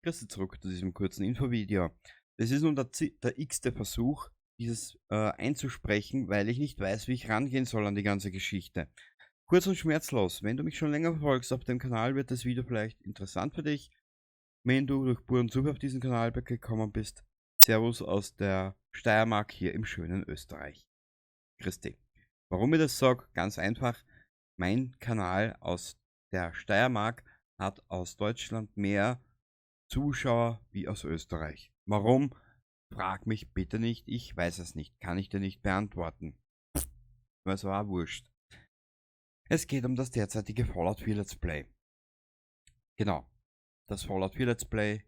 Grüß dich zurück zu diesem kurzen Infovideo. Das ist nun der x-te Versuch, dieses einzusprechen, weil ich nicht weiß, wie ich rangehen soll an die ganze Geschichte. Kurz und schmerzlos, wenn du mich schon länger verfolgst auf dem Kanal, wird das Video vielleicht interessant für dich. Wenn du durch puren Zufall auf diesen Kanal gekommen bist, Servus aus der Steiermark hier im schönen Österreich. Grüß dich. Warum ich das sag? Ganz einfach, mein Kanal aus der Steiermark hat aus Deutschland mehr Zuschauer wie aus Österreich. Warum? Frag mich bitte nicht, ich weiß es nicht, kann ich dir nicht beantworten. Es war wurscht. Es geht um das derzeitige Fallout 4 Let's Play. Genau, das Fallout 4 Let's Play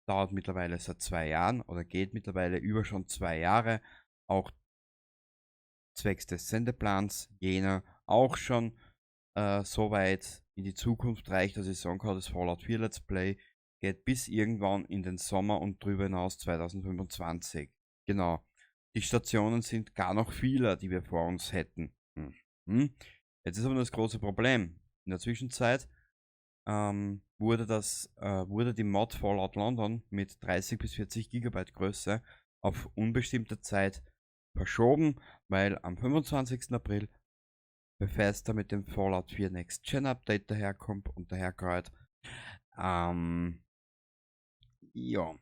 dauert mittlerweile seit 2 Jahren oder geht mittlerweile über schon 2 Jahre. Auch zwecks des Sendeplans jener auch schon so weit in die Zukunft reicht, dass ich sagen kann, das Fallout 4 Let's Play geht bis irgendwann in den Sommer und drüber hinaus 2025. Genau. Die Stationen sind gar noch vieler, die wir vor uns hätten. Jetzt ist aber das große Problem. In der Zwischenzeit wurde die Mod Fallout London mit 30 bis 40 Gigabyte Größe auf unbestimmte Zeit verschoben, weil am 25. April Bethesda mit dem Fallout 4 Next Gen Update daherkommt und daherkommt. Ja.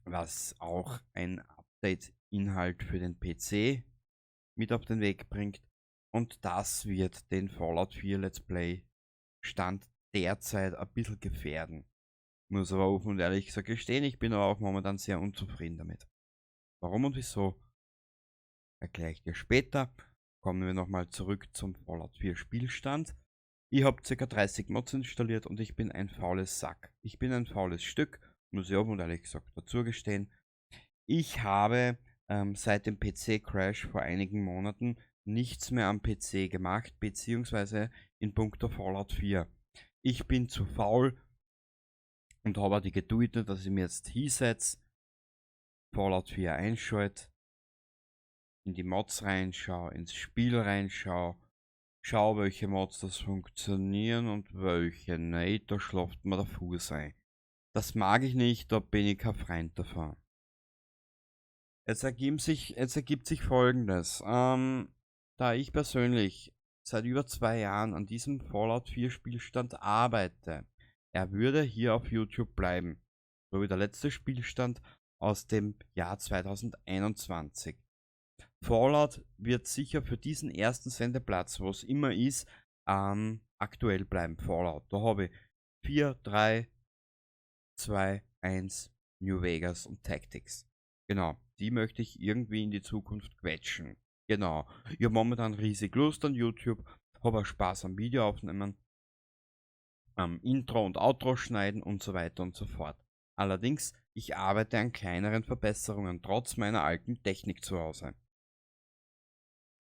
Was auch ein Update-Inhalt für den PC mit auf den Weg bringt. Und das wird den Fallout 4 Let's Play Stand derzeit ein bisschen gefährden. Muss aber offen und ehrlich gesagt gestehen, ich bin aber auch momentan sehr unzufrieden damit. Warum und wieso, erkläre ich dir später. Kommen wir nochmal zurück zum Fallout 4 Spielstand. Ich hab circa 30 Mods installiert und ich bin ein faules Sack. Ich bin ein faules Stück, muss ich offen und ehrlich gesagt dazu gestehen. Ich habe seit dem P C-Crash vor einigen Monaten nichts mehr am PC gemacht, beziehungsweise in puncto Fallout 4. Ich bin zu faul und habe auch die Geduld nicht, dass ich mir jetzt hinsetze, Fallout 4 einschalte, in die Mods reinschaue, ins Spiel reinschaue, schau, welche Mods das funktionieren und welche nicht, da schlaft mir der Fuß ein. Das mag ich nicht, da bin ich kein Freund davon. Jetzt ergibt sich Folgendes. Da ich persönlich seit über 2 Jahren an diesem Fallout 4 Spielstand arbeite, er würde hier auf YouTube bleiben. So wie der letzte Spielstand aus dem Jahr 2021. Fallout wird sicher für diesen ersten Sendeplatz, wo es immer ist, aktuell bleiben. Fallout. Da habe ich 4, 3, 2, 1, New Vegas und Tactics. Genau, die möchte ich irgendwie in die Zukunft quetschen. Genau, ich hab momentan riesig Lust an YouTube, hab auch Spaß am Video aufnehmen, am Intro und Outro schneiden und so weiter und so fort. Allerdings, ich arbeite an kleineren Verbesserungen, trotz meiner alten Technik zu Hause.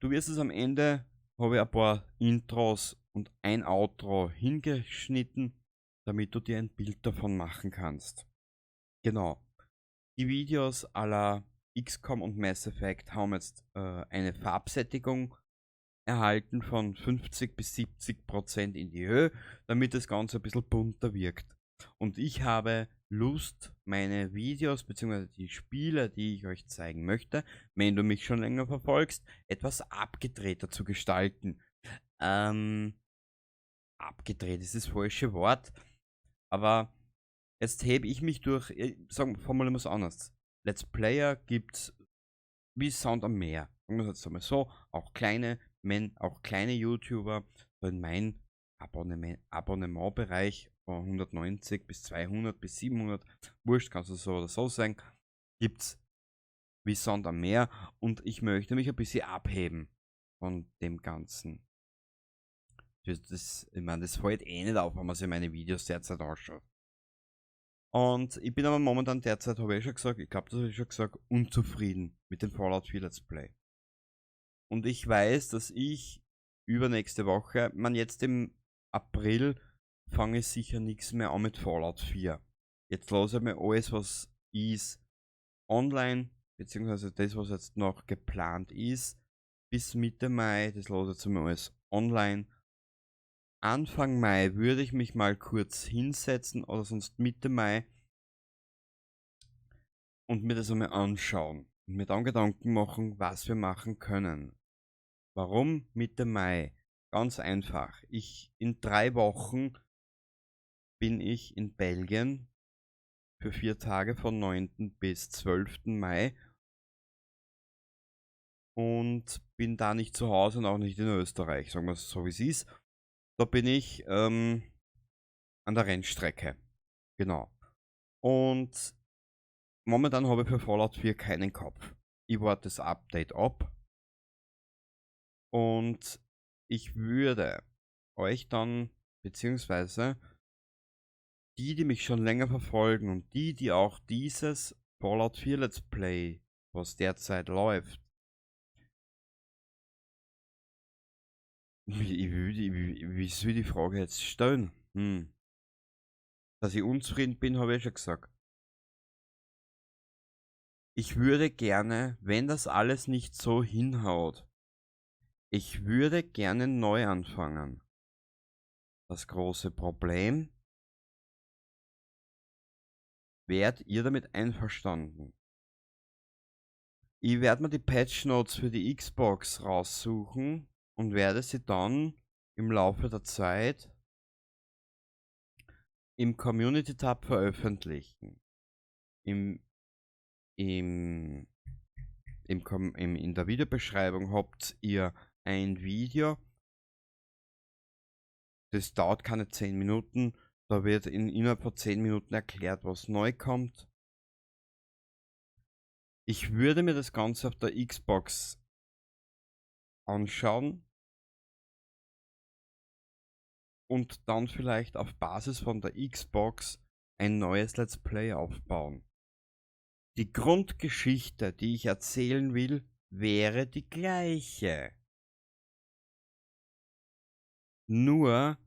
Du wirst es am Ende, habe ich ein paar Intros und ein Outro hingeschnitten, damit du dir ein Bild davon machen kannst. Genau. Die Videos à la XCOM und Mass Effect haben jetzt eine Farbsättigung erhalten von 50 bis 70% in die Höhe, damit das Ganze ein bisschen bunter wirkt. Und ich habe Lust, meine Videos beziehungsweise die Spiele, die ich euch zeigen möchte, wenn du mich schon länger verfolgst, etwas abgedrehter zu gestalten. Abgedreht ist das falsche Wort, aber jetzt hebe ich mich durch, sagen, formulieren wir es anders. Let's Player gibt's wie Sand am Meer. Sagen wir es jetzt einmal so, auch kleine Men, auch kleine YouTuber, so in mein Abonnementbereich von 190 bis 200 bis 700, wurscht, kannst du so oder so sagen, gibt's wie Sand am Meer und ich möchte mich ein bisschen abheben von dem Ganzen. Das fällt eh nicht auf, wenn man sich meine Videos derzeit anschaut. Und ich bin aber momentan derzeit, habe ich eh schon gesagt, ich glaub, das habe ich schon gesagt, unzufrieden mit dem Fallout 4 Let's Play. Und ich weiß, dass ich übernächste Woche, man jetzt im April, fange ich sicher nichts mehr an mit Fallout 4. Jetzt lasse ich mir alles, was ist, online, beziehungsweise das, was jetzt noch geplant ist, bis Mitte Mai, das lasse ich jetzt mal alles online. Anfang Mai würde ich mich mal kurz hinsetzen oder sonst Mitte Mai und mir das einmal anschauen und mir dann Gedanken machen, was wir machen können. Warum Mitte Mai? Ganz einfach. In 3 Wochen bin ich in Belgien für 4 Tage von 9. bis 12. Mai und bin da nicht zu Hause und auch nicht in Österreich, sagen wir es so, wie es ist. Da bin ich an der Rennstrecke. Genau. Und momentan habe ich für Fallout 4 keinen Kopf. Ich warte das Update ab. Und ich würde euch dann, beziehungsweise die, die mich schon länger verfolgen und die, die auch dieses Fallout 4 Let's Play, was derzeit läuft, wie soll ich die Frage jetzt stellen? Dass ich unzufrieden bin, habe ich schon gesagt. Ich würde gerne, wenn das alles nicht so hinhaut, ich würde gerne neu anfangen. Das große Problem, wärt ihr damit einverstanden? Ich werde mir die Patch Notes für die Xbox raussuchen und werde sie dann im Laufe der Zeit im Community Tab veröffentlichen. In der Videobeschreibung habt ihr ein Video, das dauert keine 10 Minuten, da wird innerhalb von 10 Minuten erklärt, was neu kommt. Ich würde mir das Ganze auf der Xbox anschauen und dann vielleicht auf Basis von der Xbox ein neues Let's Play aufbauen. Die Grundgeschichte, die ich erzählen will, wäre die gleiche. Nur,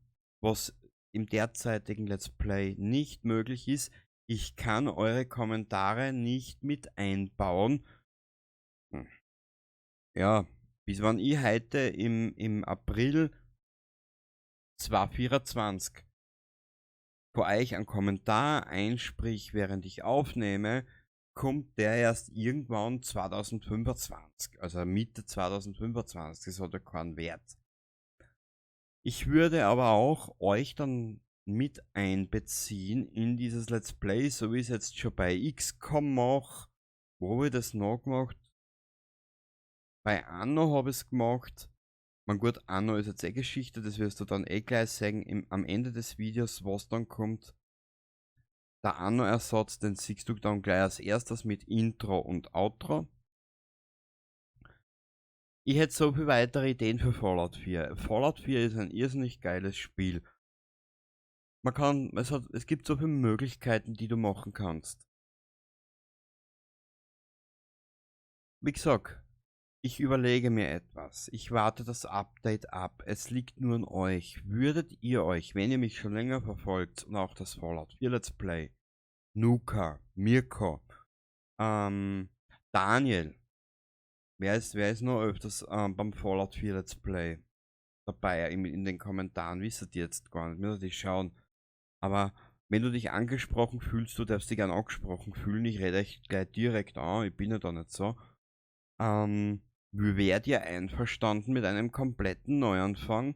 was im derzeitigen Let's Play nicht möglich ist, ich kann eure Kommentare nicht mit einbauen. Ja, bis wann ich heute im April 2024 vor euch einen Kommentar einsprich, während ich aufnehme, kommt der erst irgendwann 2025, also Mitte 2025, das hat ja keinen Wert. Ich würde aber auch euch dann mit einbeziehen in dieses Let's Play, so wie ich es jetzt schon bei XCOM mache. Wo habe ich das noch gemacht? Bei Anno habe ich's gemacht. Man gut, Anno ist jetzt eh Geschichte, das wirst du dann eh gleich sehen am Ende des Videos, was dann kommt. Der Anno-Ersatz, den siehst du dann gleich als erstes mit Intro und Outro. Ich hätte so viele weitere Ideen für Fallout 4. Fallout 4 ist ein irrsinnig geiles Spiel. Es gibt so viele Möglichkeiten, die du machen kannst. Wie gesagt, ich überlege mir etwas. Ich warte das Update ab. Es liegt nur an euch. Würdet ihr euch, wenn ihr mich schon länger verfolgt und auch das Fallout 4 Let's Play, Nuka, Mirko, Daniel, wer ist noch öfters beim Fallout 4 Let's Play dabei? In den Kommentaren wisst ihr jetzt gar nicht, müsst ihr schauen. Aber wenn du dich angesprochen fühlst, du darfst dich gern angesprochen fühlen. Ich rede euch gleich direkt an, ich bin ja da nicht so. Wärt ihr einverstanden mit einem kompletten Neuanfang?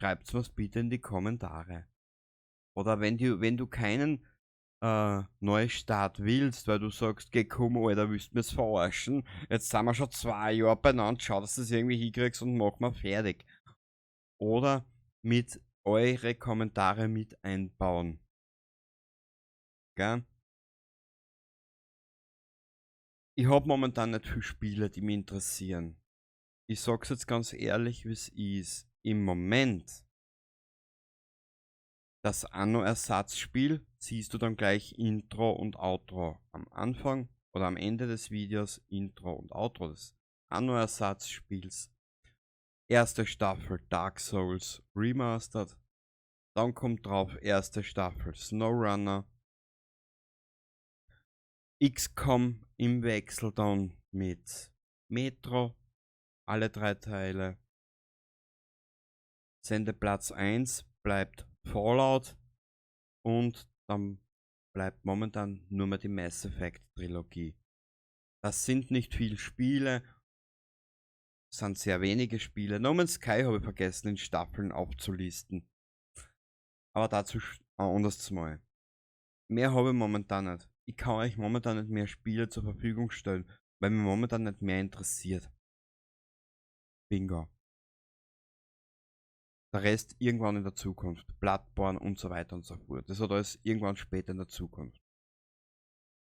Schreibt's mir's bitte in die Kommentare. Oder wenn du keinen Neustart willst, weil du sagst, geh komm, Alter, willst du mir's verarschen? Jetzt sind wir schon 2 Jahre beieinander, schau, dass du das irgendwie hinkriegst und mach mal fertig. Oder mit eure Kommentare mit einbauen. Gell? Ich hab momentan nicht viele Spiele, die mich interessieren. Ich sag's jetzt ganz ehrlich, wie's ist. Im Moment, das Anno-Ersatzspiel, siehst du dann gleich Intro und Outro. Am Anfang oder am Ende des Videos Intro und Outro des Anno-Ersatzspiels. Erste Staffel Dark Souls Remastered. Dann kommt drauf erste Staffel SnowRunner. XCOM im Wechsel dann mit Metro, alle 3 Teile. Sendeplatz 1 bleibt Fallout und dann bleibt momentan nur mehr die Mass Effect Trilogie. Das sind nicht viel Spiele, sind sehr wenige Spiele. No Man's Sky habe ich vergessen in Staffeln aufzulisten. Aber dazu anders mal. Mehr habe ich momentan nicht. Ich kann euch momentan nicht mehr Spiele zur Verfügung stellen, weil mich momentan nicht mehr interessiert. Bingo. Der Rest irgendwann in der Zukunft. Bloodborne und so weiter und so fort. Das hat alles irgendwann später in der Zukunft.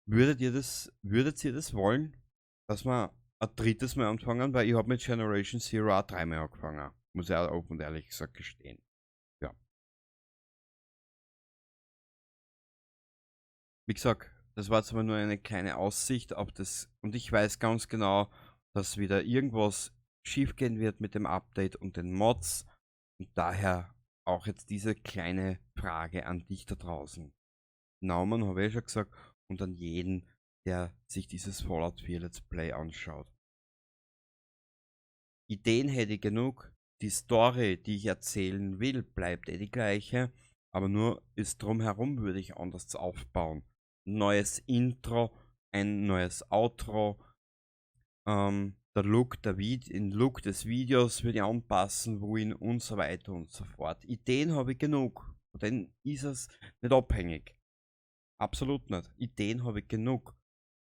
Würdet ihr das wollen, dass wir ein drittes Mal anfangen? Weil ich hab mit Generation Zero auch dreimal angefangen. Muss ich auch offen und ehrlich gesagt gestehen. Ja. Wie gesagt, das war jetzt aber nur eine kleine Aussicht auf das. Und ich weiß ganz genau, dass wieder irgendwas schiefgehen wird mit dem Update und den Mods. Und daher auch jetzt diese kleine Frage an dich da draußen. Naumann habe ich ja schon gesagt, und an jeden, der sich dieses Fallout 4 Let's Play anschaut. Ideen hätte ich genug, die Story, die ich erzählen will, bleibt eh die gleiche, aber nur ist drumherum würde ich anders aufbauen. Neues Intro, ein neues Outro, der Look, der den Look des Videos würde ich anpassen, wohin und so weiter und so fort. Ideen habe ich genug, von denen ist es nicht abhängig. Absolut nicht. Ideen habe ich genug.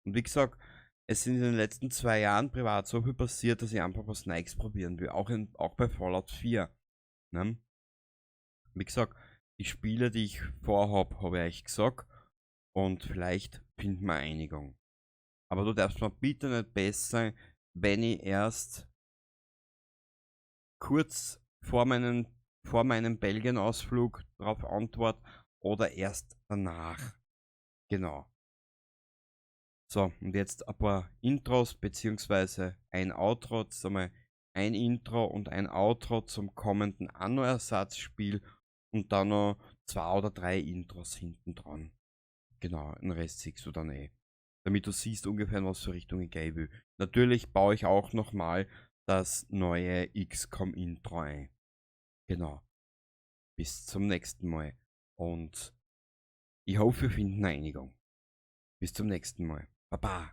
Und wie gesagt, es sind in den letzten 2 Jahren privat so viel passiert, dass ich einfach was Neues probieren will. Auch bei Fallout 4. Ne? Wie gesagt, die Spiele, die ich vorhab, habe ich euch gesagt. Und vielleicht finden wir Einigung. Aber du darfst mir bitte nicht besser sein, wenn ich erst kurz vor meinem Belgien-Ausflug darauf antworte oder erst danach. Genau. So, und jetzt ein paar Intros beziehungsweise ein Outro, jetzt einmal ein Intro und ein Outro zum kommenden Anno-Ersatzspiel und dann noch 2 oder 3 Intros hinten dran. Genau, den Rest siehst du dann eh. Damit du siehst ungefähr, in was für Richtung ich gehen will. Natürlich baue ich auch nochmal das neue XCOM Intro ein. Genau. Bis zum nächsten Mal. Und ich hoffe, wir finden eine Einigung. Bis zum nächsten Mal. Baba.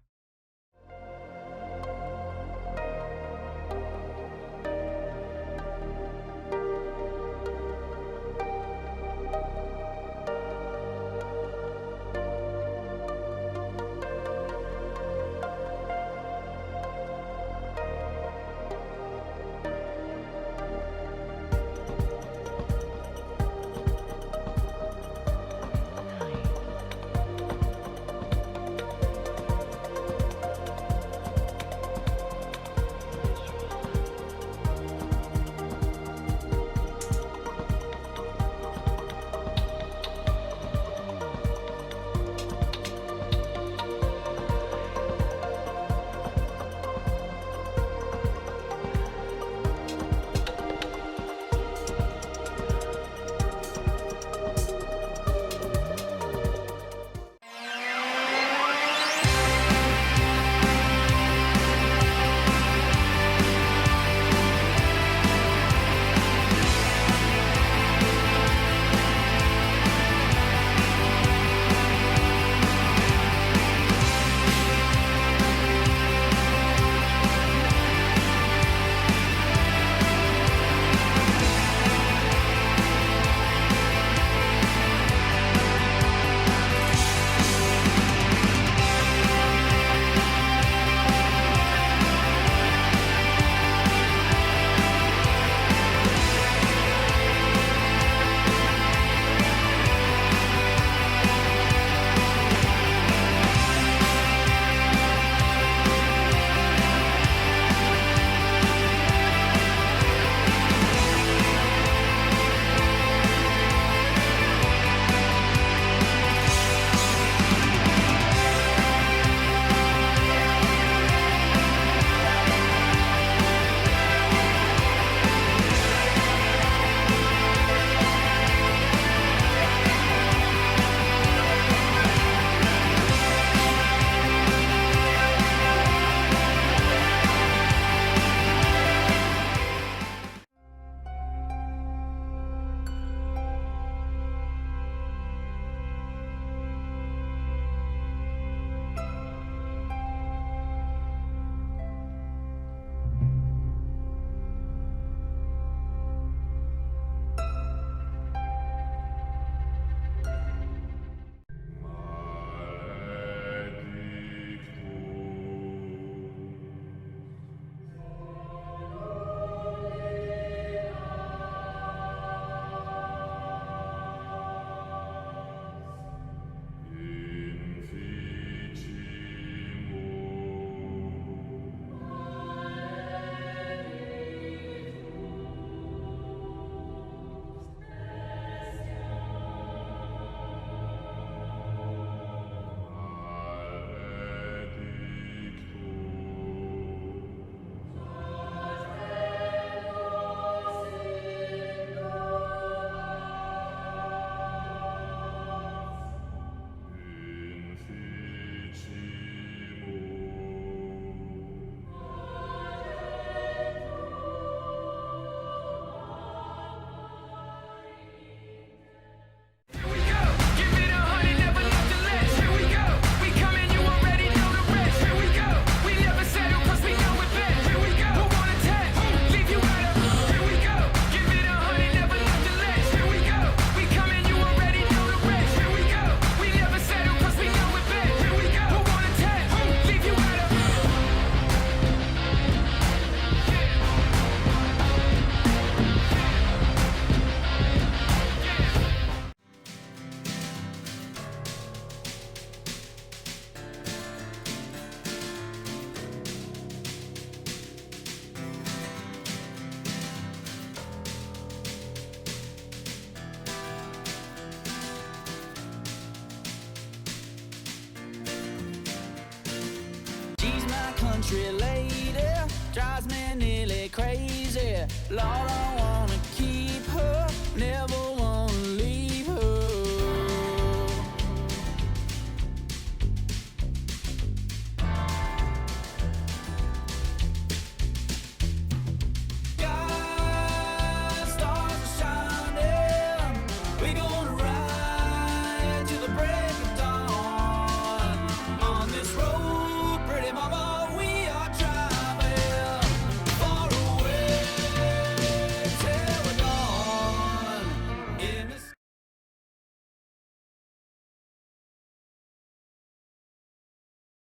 Crazy. Lord.